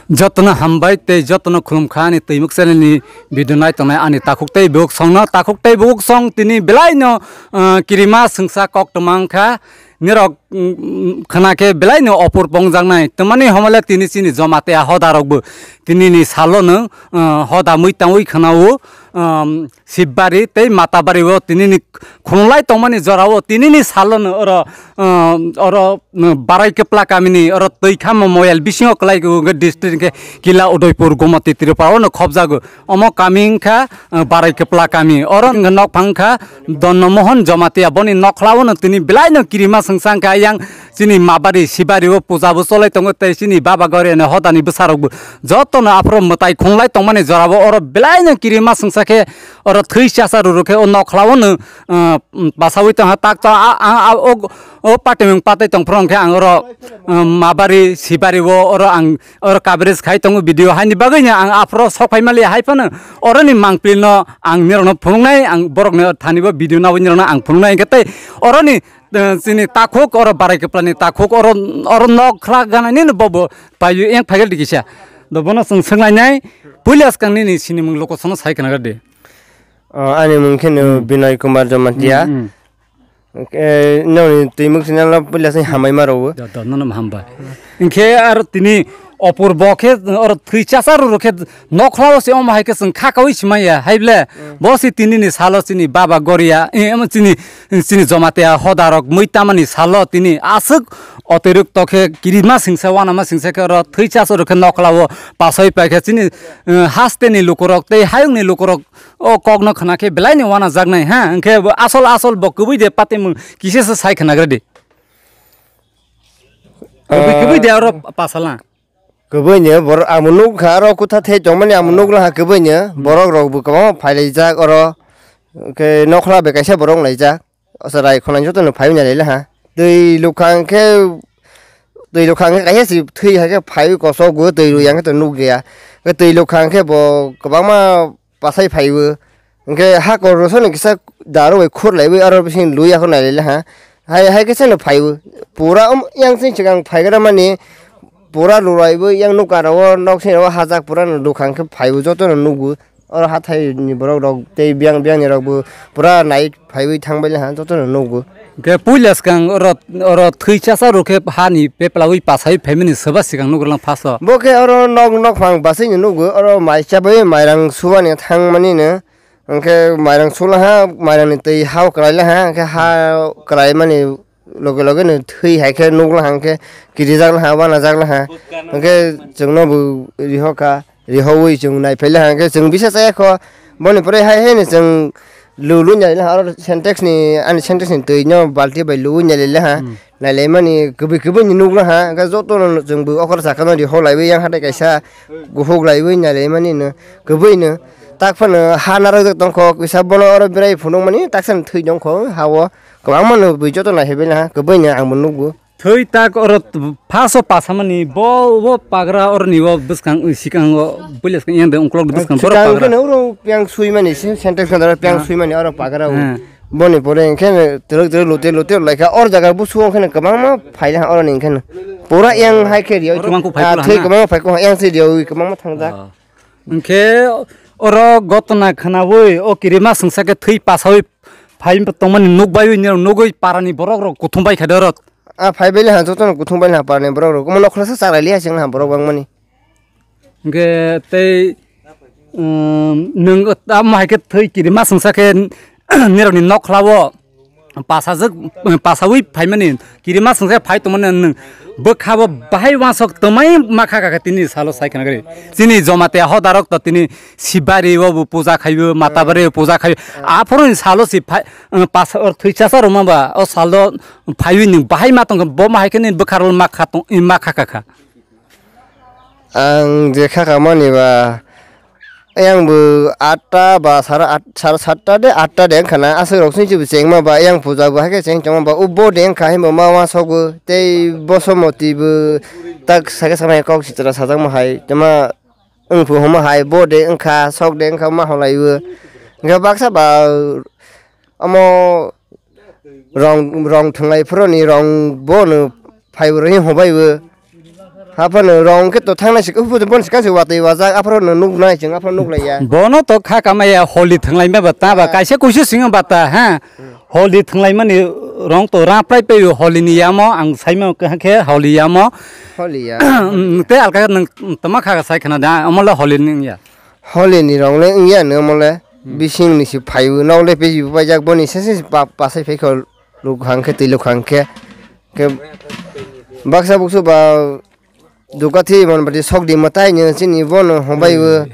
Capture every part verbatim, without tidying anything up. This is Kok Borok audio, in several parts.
Jotono hambai tei jotono khulumkha ani Twimuk channel ni video nai tongnai ani takhuk tei bukhuk songno. Takhuk tei bukhuk song tini belai no, ah, kirima swngsa kok twmang kha. Nirok, mm, khna khe belai no opor pongjaknai. Twmani homole tini chini Jamatia hoda rokbo tini ni salo no, ah, hoda mui tangwi khna o, um, Sibari tei Matabari o tini ni khulumlai tongmani jora o tini ni salo no oro, ah, oro, mm, Barai Kwpla kamini oro twi khamo moyal bisingo kwlai district hwnkhe Kila Udaipur Gomoti Tripura o no khobjago. Omo kami wngkha, ah, Barai Kwpla kami. Oro wngkha nok phang kha Donno Mohon Jamatia. Boni nokhla o no tini belai no kirima swngsa wngkha yang chini Mabari Sibari o puja bo cholai tongo tei chini Baba Gauri ani hoda ni bwsa rok bo joto no aphuru mwtai khulumlai tongmani jora o oro belai no kirima swngsa khe oro thwi chasa ruru khe o nokhla o no, ah, pasawi tongha tak to a, a, a, o, o patimung patai tong phuru hwnkhe ang oro, ah, Mabari Sibari o oro ang oro coverage khai tongo video haini bagwi no ang aphuru sok phai mali hai phano oroni mangpili no ang nirok no phunuknai ang borok no thani bo video nawi nirok no ang phunuknai hwnkhe tei oroni, eh, chini takhuk oro Barai Kwpla ni takhuk oro, oro nokhla gana nini bobo payu eng phaikhe dikisa do bono chwng swnglainai puila swkang nini sinimung location no sai khna di. Oh, ani mung khe no Hmm. Binoy Kumar Jamatia. Hmm, hmm. Eh, noni Twimuk channel no puila sing hambai ma rwo. Da, da, nono hambai. Hwnkhe aro tini opor bo khe oro thwi chasa ruru khe nokhla o se omo hai khe chwng kha kaui simaya hai ble. Hmm. Bo se tini ni salo chini Baba Goria, eh, omo chini, chini Jamatia hoda rok mui tamani salo tini aswk otirikto khe kirima singsa wanama singsa khe oro thwi chasa ruru khe nokhla o pasai pai khe chini, eh, haste ni lukurok tei hayung ni lukurok o kok no khna khe belai ni wana jaknai ha, hwnkhe bo asol asol bo kwbui de patimung kisa se sai khna gra di. Kwbui, ah, kwbui de aro pasala. Kwbui ni borok amo nuk kha aro kutha thai tongmani amo nuk laha kwbui ni Hmm. borok rok bo kwbangma phailaijak oro. Hwnkhe nokhla bai kaisa borok wnglaijak. Asa rai khonani joto no phaiwi nai le ha. Twi lukha hwnkhe, twi lukha hwnkhe kaisa se thwi hai khe phaiwi kosogo, twi rwi hwnkhe to nuk ya. Hwnkhe twi lukha hwnkhe bo kwbangma pasai phaiwi. Hwnkhe hakor rwsani kisa daru bai khur laiwi aro bising lui yakho nai le ha. Hai, hai khe seno phaiwi. Pura um yang sing chikang phaigra mani pura luraiwi yang nukha ro nok sini ro hajak pura no lukha hwnkhe phaiwi joto no nugo. Oro hathai ni borok rok tei biyang biyang ni rok bo pura nai phaiwi thang bai le ha joto no nugo. Hwnkhe puila swkang oro, oro thwi chasa rw khe ha ni peplawi pasai phaimani soba swkang nugo lang first o. Bo khe oro nok, nok phang basai ni nugo, oro mai chabai mairang subani thang mani no. Hwnkhe mairang sula ha, mairang ni twi ha o kwlai la ha, hwnkhe ha kwlai mani loge loge no thwi hai khe nuk laha hwnkhe kirijak laha, wanajak laha. Hwnkhe chwngno bo rihokha, rihowi chwng naiphai laha hwnkhe chwng bisa chaya kho. Boni pore hai hai no chwng lu lu nyali laha, oro Sintex ni, ani Sintex ni twi no balti bai lu nyali laha. Hmm. Nailaimani kwbwi kwbwi ni nuk laha, hwnkhe joto no chwng bo okra saka no riho laiwi yang hatai kaisa guhuk laiwi nailaimani no kwbwi no. Tak phano ha narwk jak tongkho, kisa bono oro berai phunukmani taksa no thwi tongkho ha o. Kwbangma no bui joto naiphaibaina ha, kwbui no ang bo nukgo. Thwi tak oro t-, phaso pasamani bo, bo pagra oroni o bwskang, sikang o builas kang yang de ungklok de bwskang borok Sikang pagra. Khe no oro piyang suimani se, Sintex kandar piyang Ah. Suimani oro pagra o. Ah. Boni pore hwnkhe twrwk twrwk lute lute laikha or jaga busu hwnkhe kwbangma phaila oroni hwnkhe. Pura yang hai khe riyo. Oro mangkuk phai Ah, kula thwi hana? Kwbangma phai kho yang se riyo kwbangma thangjak. Ah. Hwnkhe oro gotona khnaui o kirima swngsa khe thwi pasaui phai tongmani nukbaiwi nirok nugui parani borok rok kuthum bai kha de oro. A phai bai le ha jotono kuthum bai le ha parani borok rok. Omo nokhlasa chara liya chwng ha borok bangmani. Hwnkhe tei, um, nwng tamo hai khe thwi kirima swngsa khe nirokni nokhlao pasajak, pasaui phaimani kirima swngsa phai tongmani nwng bwkha bo bahai uansuk twmai ma kha kha khe tini salo sai khna gari. Chini Jamatia hodarok to tini Sibari o bo puja khaibo, Matabari o puja khaibo. Aphuru ni salo si phai, um, pas-, or thwi chasa rwma ba o salo phaiwi nwng bahai ma tongkha bo ma hai khe nini bwkha rok ma kha tong, ma kha kha kha. Ang je kha kha mani ba, yang bo atta ba sara at-, sara satta de, atta de wngkha na, aswk rok sini chibo chengma ba, yang puja bo hai khe cheng chengma ba, o bo de wngkha himbo ma uansukgo, tei Bosomoti bo tak sakhe saknai kok sitra sajakma hai, tei ma wngphu hwnma hai, bo de wngkha, sok de wngkha, ma holai o. Hwnkhe baksa ba, omo rong, rong thwnglai phuru ni rong bo no phai bo rwi hobai bo. Haphano rong khe to thangnai se, uphuru bon se kaisa watwi wajak, aphuru no nuknai chwng, aphuru nuklaiya. Bono to kha kamaya holi thwnglaima ba ta ba, ah, kaisa kuisu singa ba ta, ha? Hmm. Holi thwnglaimani rong to raprai paio holi ni yamo, ang saima khe holi yamo. Holi ya. Te alka nang tama kha sai khna da, amala holi ni ya. Holi ni rong le wngya no mole. Hmm. Bising ni si phaiwi nok le peji paijak boni sese pa-, pasai phai kho lukhang khe twi lukhang khe. Khe baksa buksu ba duka thi mon bati sok di matai ni chini bono hombai wo. Hmm.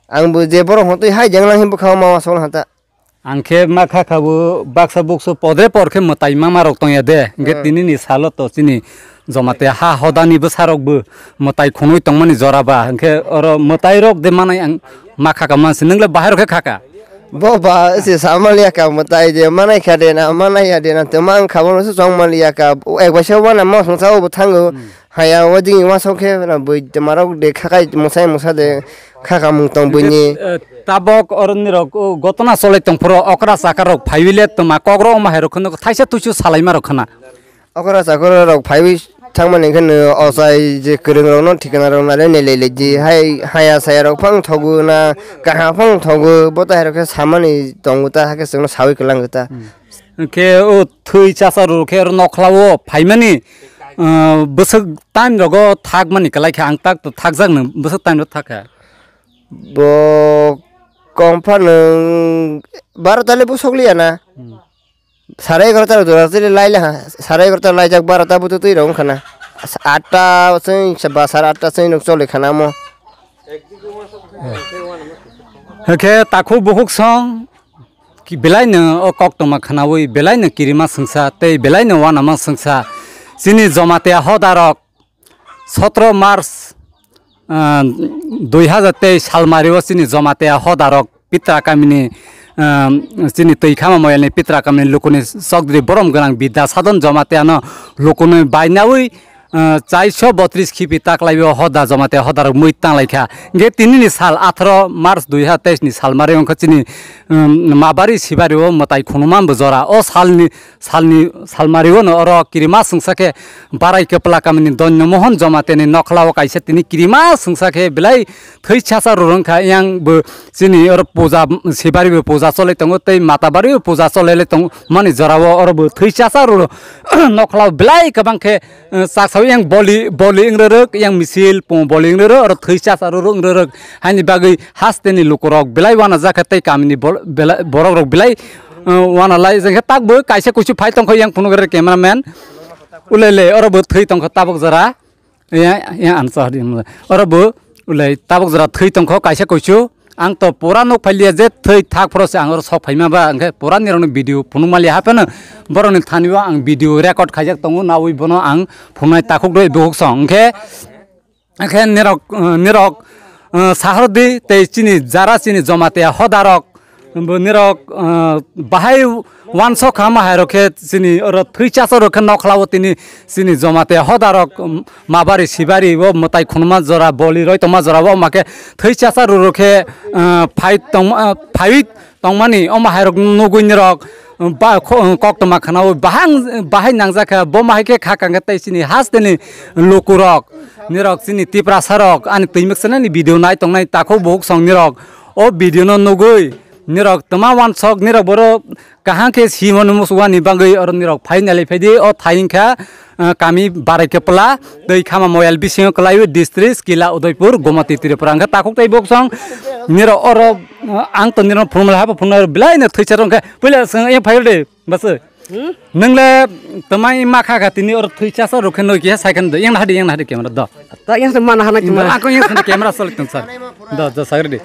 Ang bo je borok hotwi hai jeng lang hin bwkha ma wasol hata. Ang khe ma kha kha bo baksa buksu podre por khe mwtai mama rok tongya de. Hwnkhe, hmm, tini ni salo to chini Jamatia ha hodani bwsarokbo mwtai khunui tongmani jora ba, hwnkhe oro mwtairok de manai ang ma kha ka mansi, nwngle bahai rok khe kha ka. Bo ba se sa maliya ka mwtai de manai kha de na, manai ya de na, twma ang kha bono se chong maliya ka, ek baisa wana mosong sa obo thango, hmm, haya o ding wasok khe na bui twma rok de kha kai mwsai mwsa de kha ka mung tong buini. Eh, tabok oroni rok, o, gotona cholai tong phuru okra chakar rok phaiwi le twma kok rok ma hai rok khwno thaisa tuisu salaima rok khwna. Okra chakra rok phaiwi thangmani hwnkhe nwng ochai je kwrwng rokno thikana rok nai le nai lai di, hai haya saya rok phang thogo na kaham phang thogo, bo tai hai rok khe samani tongo ta, hakhe chwngno sawi kwlango ta. Hmm. Hwnkhe o thwi chasa rw khe oro nokhlao phaimani, uh, bwswk time rogo thakmani kwlai kha, ang tak to thakjak nwng bwswk time rok thak kha. Bo kongpha nwng baro ta le bwswk liya na. Hmm. Sare egarota rok jora chili lai le ha. Sare egarota laijak barota butu twi rok wngkha na. Atta chwng ba sare atta chwng rok choli khana mo. Hwnkhe takhuk bukhuk song ki belai no o koktwma khwnawi belai no kirima swngsa tei belai no wanama swngsa. Chini Jamatia hoda rok sotro March, ah, dui hazar teis salmario chini Jamatia hodarok Pitra kamini, ah, chini twi khama moyalni Pitra kamini lukuni chokdri borom gwnang Bidya Sadon Jamatiano lukuni bainawi, ah, chaiso botris khipi taklaio hoda Jamatia hodarok mui tanglaikha. Hingke tinini sal atharo March dui hazar teis ni salmari wngkha chini, um, Mabari Sibario mwtai khunuma bo jora. O salni salni salmari-o no oro kirima swngsa khe Barai Kwpla kamini Donyo Mohon Jamatia ni nokhlao kaisa tini kirima swngsa khe belai thwi chasa rwrwng kha. Yang bo chini oro puja, Sibari bo puja cholai tongo tei Matabari bo puja cholai le tong mani jorao oro bo thwi chasa rwrwng nokhlao belai kwbang khe, eh, chaksawi yang boli, boli wngrwrwk, yang misil pung boli wngrwrwk, oro thwi chasa rwrwng wngrwrwk. Haini bagwi hasteni lukurok belai wanajak kha tei kamini bol-, belai, borokrok belai uh, wana lai jeng khe tak bo kaisa kuisu phai tongkho yang phunuk rw cameraman. Ulele oro bo thwi tongkho tabuk jora. Ya, ya, ansa hadi mo. Oro bo ulai tabuk jora thwi tongkho kaisa kuisu. Ang to pura nuk phailiya je thwi thak phoro se ang oro sok phaima ba, hwnkhe pura nirokni video phunuk maliya hapheno borokni thani o ang video record khaijak tongo, nawi bono ang phunuknai takhuk rwi bukhuk song. Hwnkhe Akhe nirok, eh, nirok, eh, sahordi tei chini jara chini Jamatia hodarok, bo nirok, eh, bahai wansok kha ma hairok khe chini oro thwi chasarok khe nokhlao tini chini Jamatia hodarok, um, Mabari Sibari bo mwtai khunuma jora boli roi tongma jora bo ma khe thwi chasarok khe, eh, phai tong, eh, phai tongmani, omo hairok nugui nirok, um, ba, kho-, um, koktwma khwnaui bahang, bahai nangjak kha, bo ma hai khe kha kang khe tei chini hasteni lukurok, nirok chini Tiprasarok, ani twi mwksanani video nai tongnai takhuk bukhuk song nirok, o video no nugui nirok twma wansok nirok boro kaham khe simo nw muchungani bagwi oro nirok phai nalai phaidi o thai wngkha. Ah, kami Barai Kwpla, tei Khama Moyal bisingo kwlaio district, Kila Udaipur, Gomati Tripura. Hwnkhe takhuk tei boksong nirok oro, ah, ang to nirok phunukmani habo phunuknai belai no thwicharo hwnkhe puila swng yang phai de bwswk. Hmm? Nwngle twmai ma kha kha tini oro thwichasarok khe noi kiya sai khan do yang nahadi yang nahadi camera do. Ta yang se mana hana camera. Ako yang khan camera solai tong sar. Do, do, sagri di.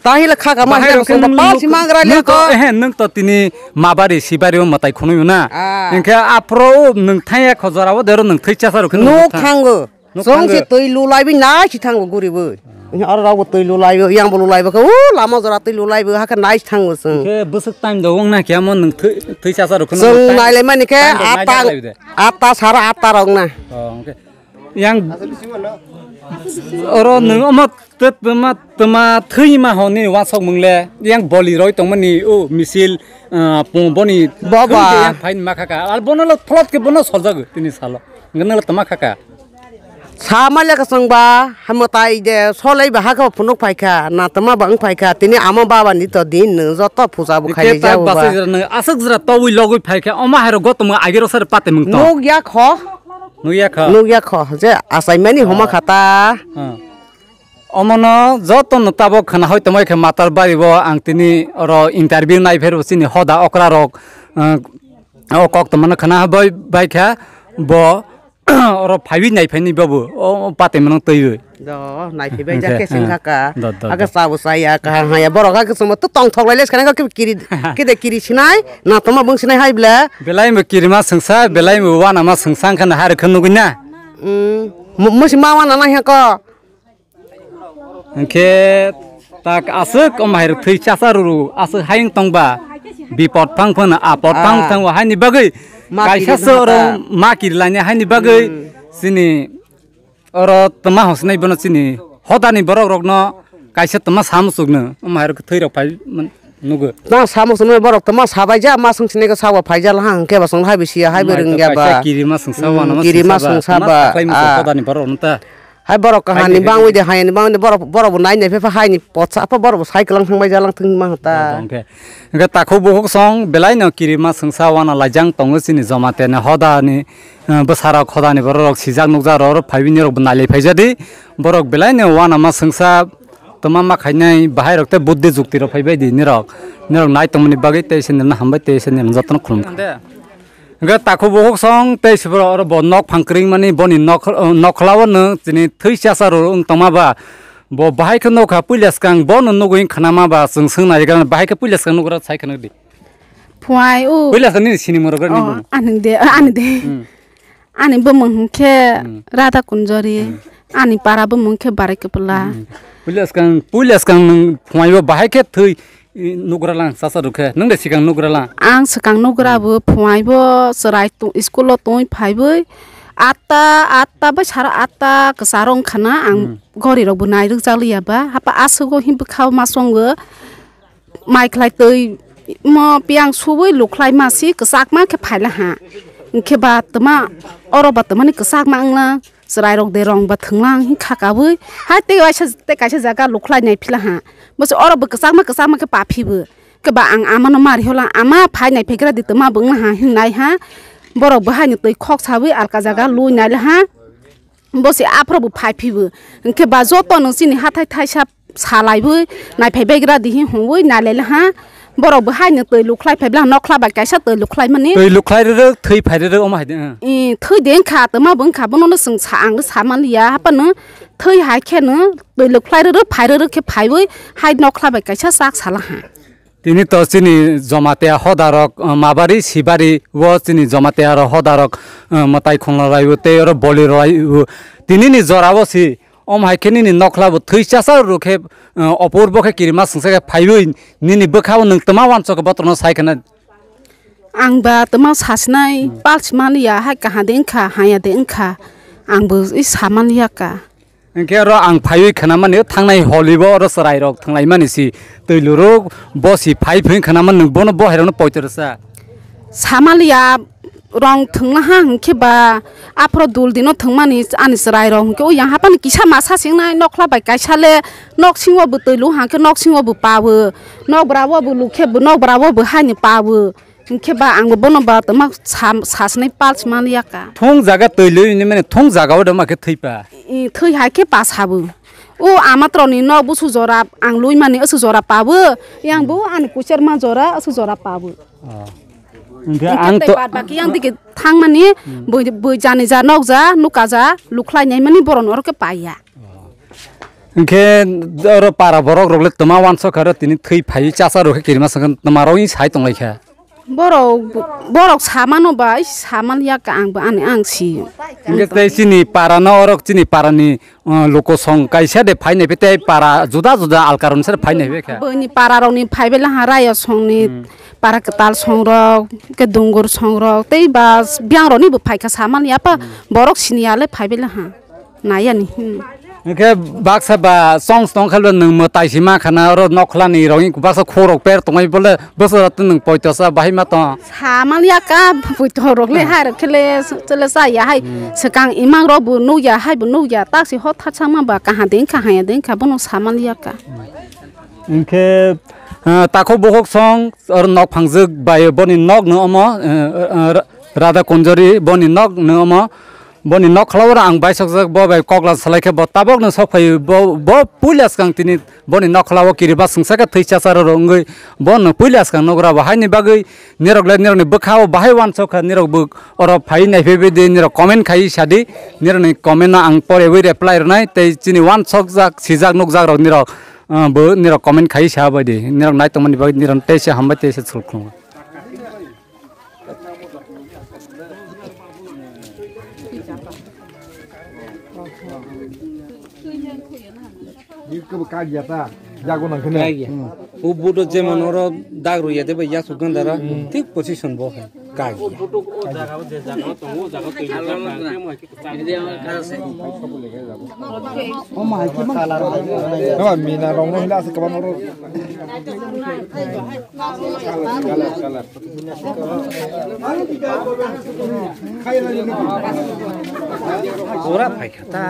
Ta hila kha kha ma bahai hila rok sung nung pa luk-, si mangra nung le to, ko. Ehe, nung to tini Mabari Sibari o mwtai khunui na. Ah. Engkhe aphro nung thaiya khojora o dero nung thwi chasa rok nuk thango. Nuk song si thango. Twi lu lai bi nai si thango guri bo. Aro rok bo twi lu lai bo, yang bo lu lai bo ko. U lama jora twi lu lai bo ha kha nai si thango sung. Engkhe bwswk time do wng na kya mo nung thwi, thwi chasa rok. Sung nai le mani khe time do nai atang, lai de. Atta sara atta rok na. Oh, engkhe. Yang oro nwng omo tw-, twma, twma thwi ma hwnwi wansok mwngle, yang boli roi tongmani, o misil, ah, pung boni baba. Thwi khe yang phaini ma kha kha. Ar bono lo phlot khe bono soljago tini salo. Hwnkhe nwng lo twma kha kha. Sa mali ka chwng ba, hamo tai de, solai ba ha ka phunuk phai kha, na tama ba wng phai kha, tini ama baba ni to din nw joto puja bu Hwnkhe khailai tak jago ba. Bachai jora nw aswk jora tobwi logwi phai kha, omo hai rok gotoma agero sar pate mung to. Nuk ya kho. Nuk ya kha. Nuk ya kho, je asai mani homa Ah. kha ta. Ah. Omono joto no tabok khna hoi tongoi khe matar bari bo ang tini oro interview nai pher bo chini hoda okra rok, ah, o kok tongmano khna bai, bai kha bo oro phaiwi nai phaini babu o, o pate mano twiwi. Do, nai phi bai Hwnkhe, ja khe sing ah, kha ka. Do, do, Aga do. Sa bo sa ya, ka ha ya, borok ha khe chwngma to tong thok lai le, khana khe kiri, kide kiri sinai, na toma bung sinai hai ble. Belai mo kirima sengsa, belai mo wana ma sengsa khana har khe nugui na. Mm, mo, mo si ma wana na he ko. Hwnkhe tak aswk o mahairok thwi chasa ruru aswk hayung tongba bipot phang phano apot phang Ah. thango haini bagwi Ma kaisa kiri se oro nahata. Ma kiri laini haini bagwi Hmm. Chini oro tma hosnai bono chini hodani borok rokno kaisa tma samuchukno o mahairok thwi rok phai man-, nugo. Tma samuchukno borok tma sabai ja ma sung sini ko sawa phai ja laha hwnkhe ba sung hai bisi ya hai bo Nai to rwngya kaisa ba. Kirima sung sawa Hmm, no kirima sung saba. Tma saklai muchuk Ah. Hodani borok rokno ta. Hai borok kahani Haini, haini. Bangwi de, haini bangwi de, borok, borok bo nai nai phe pha haini potsa pha borok bo cycle lang thang bai jalang thang ma ta. Hwnkhe, hwnkhe takhuk bukhuk song belai no kirima sengsa wana laijang tongo chini Jamatia ni hoda ni, eh, bwsarok hoda ni borok rok sijak nukjak rok oro phaiwi nirok bo nai lai phai jadi borok belai no wana ma sengsa toma ma khainai bahai rok tei buddhi jukti rok phai bai di nirok, nirok nai tongmani bagwi tei se nirno hambai tei se nirno jotono khulum kha. Hwnkhe takhuk bukhuk song tei se borok oro bo nok phang kwrwngmani boni nok, nokhla o nwng chini thwi chasa rw wng tongma ba bo bahai khe nokha puila swkang bono nugwi khna ma ba chwng swng nai gana bahai khe puila swkang nugra sai khna di. Phuai o. Puila swkang nini sini moro gani Oh, bumung. Ani de, ani de. Hmm. Ani bumung hwnkhe Hmm. Radha Kunjori. Hmm. Ani para bumung hwnkhe Barai Kwpla. Hmm. Puila swkang, puila swkang nwng phuai o bahai khe thwi I, nugra lang, sasa rukhe. Nung de sikang nugra lang. Ang sikang nugra bo phuai bo chwrai tu-, school o twi phai bwi. Atta, atta bai sara atta kwcharo wngkha na ang Hmm. gori rok bo nai rwk jak liya ba. Hapa aswk o him bwkha o ma song o. Mai khlai twi mo piang subui lukhlai ma si kwchak ma khe phai la ha. Hwnkhe ba tma oro ba tmani kwchak ma wng lang. Chwrairok de rong ba thwnglang hin kha kabui. Hai tei waisa tei kaisa jaga lukhlai nai phila ha. Bo se oro bo kwchangma kwchangma khe pa phi bo. Khe ba ang ama no mari hola ama phai nai phaigra di tongma bo wngna ha hin nai ha. Borok bo hai no twi khok sabui alka jaga lui nai le ha. Bo se aphro bo phai phi bo. Hwnkhe ba joto no chini hathai thaisa salai bo nai phai baigra di hin hwnwi nai le ha. Borok bo haino twi lukhlai phai bwla nokhla bai kaisa twi lukhlai mani. Twi lukhlai rwrwk, thwi phai rwrwk, omo hai de, eh. Eh, thwi de wngkha, twma bo wngkha, bono no chwng sa, ang sa man liya, haphano thwi hai kheno twi lukhlai rwrwk, phai rwrwk khe phaiwi hai nokhla bai kaisa chak sala ha. Tini to chini Jamatia hoda rok, eh, Mabari, Sibari, o chini Jamatia rok hoda rok, eh, mwtai khongla rai o, tei oro boli rai o. Tini ni jora o si, Om hai khe nini nokhla bo thwi chasa rw khe, uh, opor bo khe kirima sengsa khe phaiwi nini bwkha o nwng twma wansok khe botorno sai khna. Ang ba twma sasinai Hmm. pulse maliya hai kaha de wngkha haya de wngkha ang bo i sa maliya ka. Hwnkhe oro ang phaiwi khna mani thangnai holi bo oro chwrai rok thwnglai mani si twi luruk bo si phai phai khna man nwng bono bo hai rokno poito rwsa. Samaliya rong thwngna ha hwnkhe ba aphro dul dino thwngmani ani chwrai rok hwnkhe o yang haphano kisa masa singnai nokhla bai kaisa le nok singo bo twi lu hwnkhe nok singo bo pa bo nok bra o bo lukhe bo nok bra o bo haino pa bo hwnkhe ba ang bo bono ba tama sa-, sasinai pulse mani yaka. Thung jaga twi lu ni mane thung jaga o dama khe thwi pa. I thwi hai khe pa sa bo. O amatrok ni nok busu jora ang lui mani asu jora pa bo yang bo ani kuchar ma jora asu jora pa bo. Oh. Hwnkhe Hwnkhe ang tei to baad baki yang dike thangmani Hmm. boi, boi jani ja, nok ja, nuka ja, lukhlai nai mani borok ni oro khe paiya. Hwnkhe oro para borok rok le twma wansok kha ro tini thwi phai chacha rok khe kirima songkhe twma rok sai tong lai kha. Borok, borok samano ba, samani yak ang ba ani ang si. Hwnkhe tei chini para no orok chini para ni uh, lokosong kaisa de phai nai phi tei para juda juda alkaroni sar phai nai phi kha. Bini para rok ni phai bela ha raya song ni Hmm. para kwtal song rok, ke dungur song rok, tei ba biang rok ni bo phai kha samani apa Hmm. borok sini ya le phai bela ha. Nai ya ni. Hmm. Hwnkhe baksa ba songs tong khe nwng mwtai si ma khana oro nokhlani rok baksa khorok per tongwi bole bwswk rok nwng poito sa bahai ma tong. Sa man ya ka poito rok le hai rok khele chele sa ya hai swkang imang rok bo nuk ya hai bo nuk ya tak si hot thar sa ma ba kaha ding kaha ya ding ka bono sa man ya ka. Hwnkhe, ah, takhuk bukhuk song, oro nok phangjak bai boni nok no omo, eh, eh, Ra-, Radha Kunjori boni nok no omo, boni nok khlao oro ang baisokjak bo bai kokla salai khe bo tabok no sok phai bo, bo puila swkang tini boni nok khlao kiriba swngsa khe thwi chachar oro wngwi bo no puila swkang nok rabo haini bagwi nirok le nirok ni bwkha o bahai wansok kha nirok bo oro phai nai phai bai di nirok comment khai sa di nirok ni comment no ang pore wi reply rwnai tei chini wansokjak sijak nukjak rok nirok Ah, bo nirok comment khai sa bai di. Nirok nai tongmani bagwi nirok tei se hambai tei se sulkhung. Kagya. Hmm. O budo jemon oro dag rwya de bai yasuk ganda ra. Hmm. Thik position bo hai. Kagya. Aba mina rong no hila ase kabang oro. Pura phaikha ta.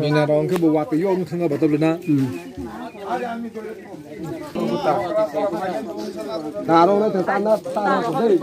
Mina rong khe bo watwi yo wng thangna batabla na. Narong na ta na ta na dei.